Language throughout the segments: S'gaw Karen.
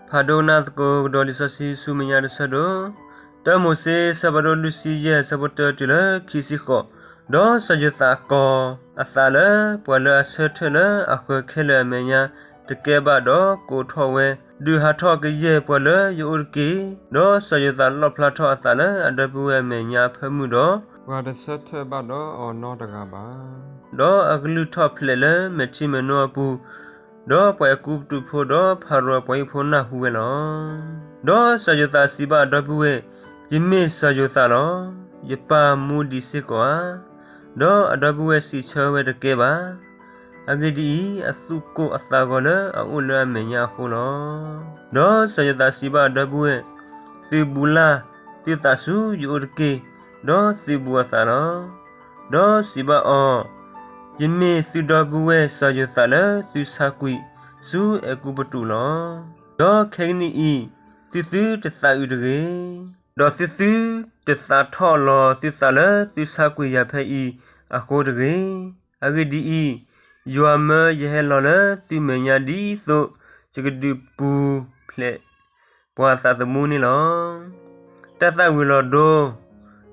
ဖးဒိၣ်ကနၣ်သကိးကဒီးလံာ်စီဆှံဆူမဲာ်ညါတဆၢဒိၣ်, တၢမိၤၡ့ အဆၢဖးဒိၣ်လွံၢ်ဆံယဲၢ် အဆၢဖိတၢတုၤလၢခံဆံဃိး, ဒီးစီၤယိၤသးကိးအသးလၢပှၤလၢအဆၢထၢၣ်လၢအဃၢၤခဲလၢာ်အမဲာ်ညါတကဲဘၣ်, ဒီးကိးထီၣ်ဝဲ, ဒုးဟးထီၣ်ကယဲၢ်ပှၤလၢယအိၣ်တက့ၢ်. ဒီးစီၤယိၤသးလီၣ်ဖျါထီၣ်အသးလၢအဒီပုၢ်ဝဲၢ်အမဲာ်ညါအဖၢမုၢ်ဒီး, ပှၤတဆၢထၢၣ်ဘၣ်ဒီးအီၤနီတဂၤဘၣ်. ဒီးအကလုၢ်ထီၣ်ဖျဲးလၢမဲာ်ထံမဲာ်နိအပူၤ, ဒီးပှၤအဲၤကူပတူးဖိဒီးဖၤရိၤအပှၤဟံၣ်ဖိနၢ်ဟူဝဲလီၤ. ဒီးစီၤယိၤသးစံးဘၣ်အဒီပုၢ်ဝဲၢ်, ယမ့ၢ်စီၤယိၤသးလီၤ. ယပၢ်မူဒံးစ့ၢ်ကီးဧါ. ဒီးအဒီပုၢ်ဝဲၢ်စံးဆၢဝဲတကဲဘၣ်. အဂ့ၢ်ဒ်အံၤ, အသူၣ်ကိၢ်အသးဂီၤလၢအအိၣ်လၢအမဲာ်ညါအဃိလီၤ. ဒီးစီၤယိၤသးစံးဘၣ်အဒီပုၢ်ဝဲၢ်, သုးဘူးလၢ်သုသးဆူယအိၣ်တက့ၢ်. ဒီးသုးဘူးအသးလီၤ. ဒီးစံးဘၣ်အီၤ, ယမ့ၢ်သုဒီပုၢ်ဝဲၢ်စီၤယိၤသးလၢသုဆါကွံာ်ဆူအဲၤကူပတူးလီၤ. ဒီးခဲကနံၣ်အံၤ, သုသုတသးအုးတဂ့ၤ. ဒီးသုသုတသးထီၣ်လီၤသုသးလၢသုဆါကွံာ်ယၤဖဲအံၤအဃိတဂ့ၤ. အဂ့ၢ်ဒ်အံၤ, ယွၤမၢယဟဲလီၤလၢသုမဲာ်ညါဒ်သိးယကဒုးပူၤဖျဲးပှၤသးသမူန့ၣ်လီၤ. တၢ်သၣ်ဝံၤလီၤ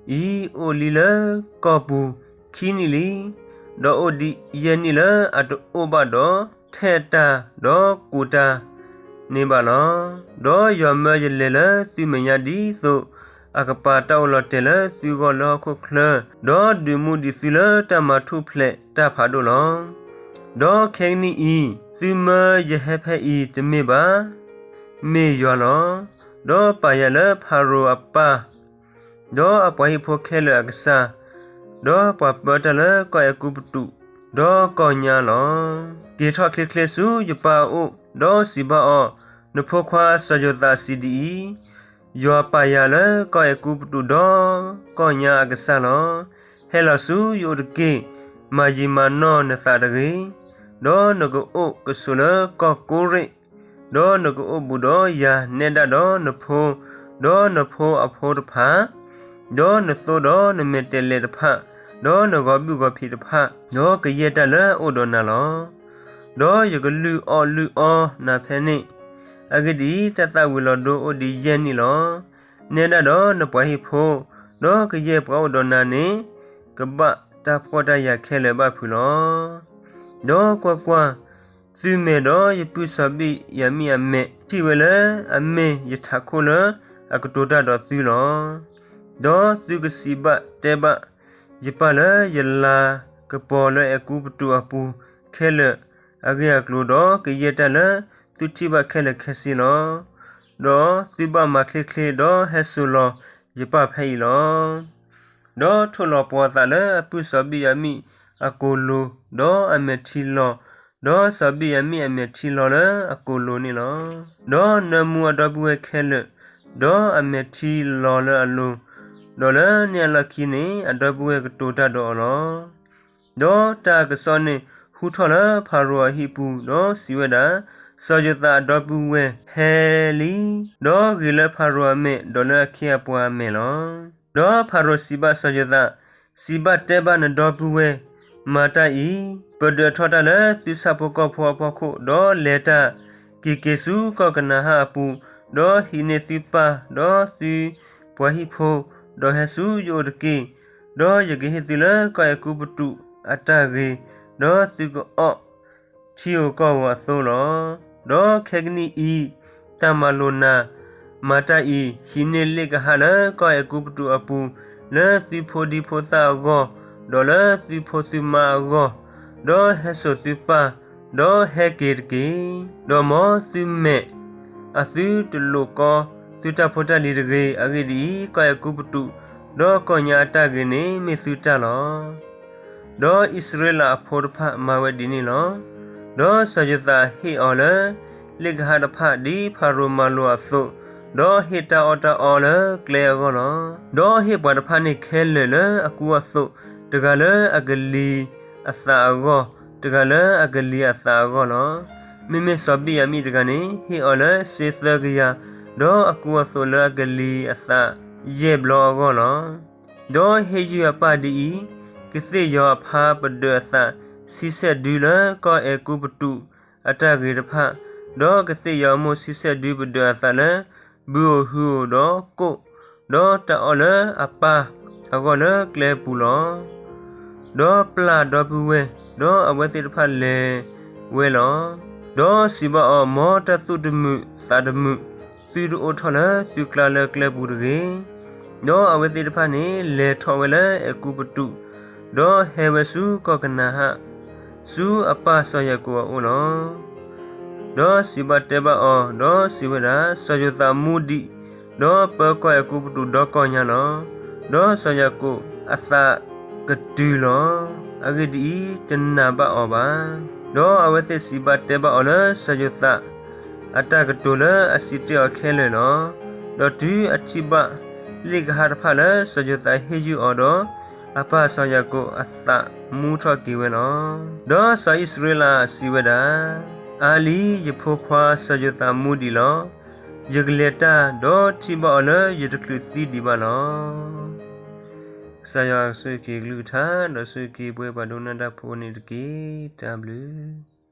ဒိအံၤအိၣ်လံလၢကီၢ်ပူၤခံနံၣ်လံ, ဒီးအိၣ်ဒံးယဲၢ်နံၣ်လၢအတအိၣ်ဘၣ်ဒီး ထဲးတၢ်ဒီးကူးတၢ်န့ၣ်ဘၣ်လီၤ. ဒီးယွၤမၢယလဲၤလၢသုမဲာ်ညါဒ်သိးအကပၤတၢ်အိၣ်လီၤတဲာ်လၢသုဂီၢ်လၢဟီၣ်ခိၣ်ချၢ, ဒီးဒုးမူဒံးသုလၢတၢ်မၤထူၣ်ဖျဲးတၢ်ဖးဒိၣ်လီၤ. ဒီးခဲကနံၣ်အံၤ, သုမၢယဟဲဖဲအံၤတမ့ၢ်ဘၣ်, မ့ၢ်ယွၤလီၤ. ဒီးပာ်ယၤလၢဖၤရိၤအပၢ် ဒီးအပှၤဟံၣ်ဖိခဲလၢာ်အကစၢ်, ဒီးပှၤပၢတၢ်လၢကီၢ်အဲၤကူပတူး, ဒီးကီၢ်ညါလီၤ. က့ၤထီၣ်ချ့ချ့ဆူယပၢ်အအိၣ်, ဒီးစံးဘၣ်အီၤ, နဖိခွါစီၤယိၤသးစံးဒ်အံၤ, ယွၤပာ်ယၤလၢကီၢ်အဲၤကူပတူးဒီးကီၢ်ညါအကစၢ်လီၤ. ဟဲလီၤဆူယအိၣ်တက့ၢ်. မၤယံာ်မၤနီၢ်နသးတဂ့ၤ, ဒီးနကအိၣ်ကဆိးလၢကီၢ်ကိရ့ၣ်, ဒီးနကအိၣ်ဘူးဒီးယၤနဲဒၣ်ဒီးနဖိ, ဒီးနဖိအဖိတဖၣ်, ဒီးနသိဒီးနမဲာ်တဲးလဲးတဖၣ်, ဒီးနဂီၤဘုၣ်ဂီၤဖံးတဖၣ်, ဒီးကယဲၢ်တၢ်လၢအအိၣ်ဒီးနၤလီၤ. ဒီးယကလုၢ်အီၣ်လုၢ်အီနၤဖဲန့ၣ်. အဂ့ၢ်ဒ်အံၤ, တၢ်သၣ်ဝံၤလီၤဒိအိၣ်ဒံးယဲၢ်နံၣ်လီၤ. နဲဒၣ်ဒီးနပှၤဟံၣ်ဖိ, ဒီးကယဲၢ်ပှၤအိၣ်ဒီးနၤန့ၣ်, ကဘၣ်တၢ်ဖှီၣ်တၢ်ယာ်ခဲလၢာ်ဘၣ်ဖုးလီၤ. ဒီးကွၢ်ကွၢ်, သုမဲာ်ဒီးယပုၢ်စီၤဘံၣ်ယၤမံၣ်အမဲာ် ထံၣ်ဝဲလၢအမ့ၢ်ယထးခိၣ်လၢအကတိၤတၢ်ဒီးသုလီၤ. ဒီးသုကစံးဘၣ်တဲဘၣ်ယပၢ်လၢယလၤကပီၤလၢအဲၤကူပတူးအပူၤခဲလၢာ်အဂ့ၢ်အကျိၤ, ဒီးကယဲၢ်တၢ်လၢသုထံၣ်ဘၣ်ခဲလၢာ်ခဲဆ့လီၤ. ဒီးသုဘၣ်မၤချ့ချ့ဒီးဟဲစိာ်လီၤယပၢ်ဖဲအံၤလီၤ. ဒီးထိၣ်လီၤပှီၤအသးလၢအပုၢ်စီၤဘံၣ်ယၤမံၣ်အကိာ်လိၤ, ဒီးအမဲာ်ထံလီၤ, ဒီးစီၤဘံၣ်ယၤမံၣ်အမဲာ်ထံလီၤလၢအကိာ်လိၤန့ၣ်လီၤ. ဒီးနၢမူအဒီပုၢ်ဝဲၢ်ခဲလၢာ်, ဒီးအမဲာ်ထံလီၤလၢအလိၤ, ဒီးလၢန့ၣ်အလီၢ်ခံန့ၣ် အဒီပုၢ်ဝဲၢ်ကတိၤတၢ်ဒီးအီၤလီၤ. ဒီးတၢ်ကစီၣ်န့ၣ်ဟူထီၣ်လၢဖၤရိၤအဟံၣ်ပူၤ, ဒီးစံးဝဲဒၣ်, စီၤယိၤသးအဒီပုၢ်ဝဲၢ်ဟဲလံ, ဒီးဂ့ၤလၢဖၤရိၤအမဲာ်, ဒီးလၢအခ့အပှၤအမဲာ်လီၤ. ဒီးဖၤရိၤစံးဘၣ်စီၤယိၤသး, စံးဘၣ်တဲဘၣ်နဒီပုၢ်ဝဲၢ်, မၤတၢ်အံၤ, ပဒုးအထီၣ်တၢ်လၢသုဆၣ်ဖိကီၢ်ဖိအဖီခိၣ်, ဒီးလဲၤတၢ်က့ၤက့ၤဆူကီၢ်ကနၤဧၣ်အပူၤ, ဒီးဟံးန့ၢ်သုပၢ်, ဒီးသုပှၤဟံၣ်ဖိ, ဒီးဟဲဆူယအိၣ်တက့ၢ်. ဒီးယကဟ့ၣ်သုလၢကီၢ်အဲၤကူပတူးအတၢ်ဂ့ၤ, ဒီးသုကအီၣ် ထံဧိၤကီၢ်ဧိၤအသိးလီၤ. ဒီးခဲကနံၣ်အံၤ, တၢ်မၤလိာ်နၤ, မၤတၢ်အံၤ, ဟံးန့ၢ်လ့ၣ်ကဟၣ်လၢကီၢ်အဲၤကူပတူးအပူၤ, လၢသုဖိဒံဖိသၣ်အဂီၢ်, ဒီးလၢသုဖိသုမါအဂီၢ်, ဒီးဟဲစိာ်သုပၢ်, ဒီးဟဲက့ၤတက့ၢ်. ဒီးမ်သုမဲာ်အသုတလိာ်ကီသုတၢ်ဖိတၢ်လံၤတဂ့ၤ. အဂ့ၢ်ဒ်အံၤ, ကီၢ်အဲၤကူပတူး, ဒီးကီၢ်ညါအတၢ်ဂ့ၤန့ၣ် မ့ၢ်သုတၢ်လီၤ. ဒီးအံၣ်စရ့လးအဖိတဖၣ်မၤဝဲဒ်န့ၣ်လီၤ. ဒီးစီၤယိၤသးဟ့ၣ်အီၤလၢ လ့ၣ်ကဟၣ်တဖၣ်ဒ်ဖၤရိၤမၤလိာ်အသိး, ဒီးဟ့ၣ်တၢ်အီၣ်တၢ်အီလၢကျဲအဂီၢ်လီၤ. ဒီးဟ့ၣ်ပှၤတဖၣ်န့ၣ်ခဲလၢာ်လၢအကူအသိး, တဂၤလၢအကလံၤအသးအဂီၢ်, တဂၤလၢအကလံၤအသးအဂီၢ်လီၤ. မ့မ့ၢ်စီၤဘံၣ်ယၤမံၣ်တဂၤန့ၣ် ဟ့ၣ်အီၤလၢစ့သၢကယၤ, ဒီးအကူအသိးလၢအကလံၤအသးယဲၢ်ဘျီအဂီၢ်လီၤ. ဒီးဟ့ၣ်ယုၢ်အပၢ်ဒ်အံၤ, ကသ့ၣ်ယီၤအဖါပဒၢးအသးဆံဆဲၣ်ဒုလၢကီၢ်အဲၤကူပတူးအတၢ်ဂ့ၤတဖၣ်, ဒီးကသ့ၣ်ယွၤအမိၢ်ဆံဆဲၣ်ဒုပဒၢးအသးလၢ ဘုဧိၤဟုဧိၤဒီးကိၣ်, ဒီးတၢ်အီၣ်လၢအပၢ်အဂီၢ်လၢကျဲပူၤလီၤ. ဒီးပျၢ်ဒီပုၢ်ဝဲၢ်, ဒီးအဝဲသ့ၣ်တဖၣ်လဲၤဝဲလီၤ. ဒီးစံးဘၣ်အီၤ, မ်တၢ်သူၣ်တမုာ်သးတမုာ် သုတအိၣ်ထီၣ်လၢသုကျါလၢကျဲပူၤတဂ့ၤ. ဒီးအဝဲသ့ၣ်တဖၣ်န့ၣ် လဲၤထီၣ်ဝဲလၢအဲၤကူပတူး, ဒီးဟဲဝဲဆူကီၢ်ကနၤဧၣ်, ဆူအပၢ်စီၤယၤကိာ်အအိၣ်လီၤ. ဒီးစံးဘၣ်တဲဘၣ်အီၤ, ဒီးစံးဝဲဒၣ်, စီၤယိၤသးမူဒံး, ဒီးပၢကီၢ်အဲၤကူပတူးဒီကီၢ်ညါလီၤ. ဒီးစီၤယၤကိာ်အသးကတုၤလီၤ. အဂ့ၢ်ဒ်အံၤ, တနာ်ဘၣ်အီၤဘၣ်. ဒီးအဝဲသ့ၣ်စံးဘၣ်တဲဘၣ်အီၤလၢစီၤယိၤသး အတၢ်ကတိၤလၢအစံးတ့ၢ်အီၤခဲလၢာ်လီၤ. ဒီးတုၤအထံၣ်ဘၣ်လံာ်ကဟၣ်တဖၣ်လၢစီၤယိၤသးဟ့ၣ်ယုၢ်အီၤဒီး, အပၢ်စီၤယၤကိာ်အသးမူထီၣ်က့ၤဝဲလီၤ. ဒီးစီၤအံၣ်စရ့လးစံးဝဲဒၣ်, အါလံ, ယဖိခွါစီၤယိၤသးမူဒံးလီၤ. ယကလဲၤတၢ်, ဒီးထံၣ်ဘၣ်အီၤလၢယတချုးသံဒံးဘၣ်လီၤ. ကစၢ်ယွၤကဆိၣ်ဂ့ၤက့ၤအကလုၢ်ကထါ, ဒီးဆိၣ်ဂ့ၤက့ၤပဝဲပှၤဒိကနၣ်တၢ်ဖိန့ၣ်တက့ၢ်. တၢ်ဘျုး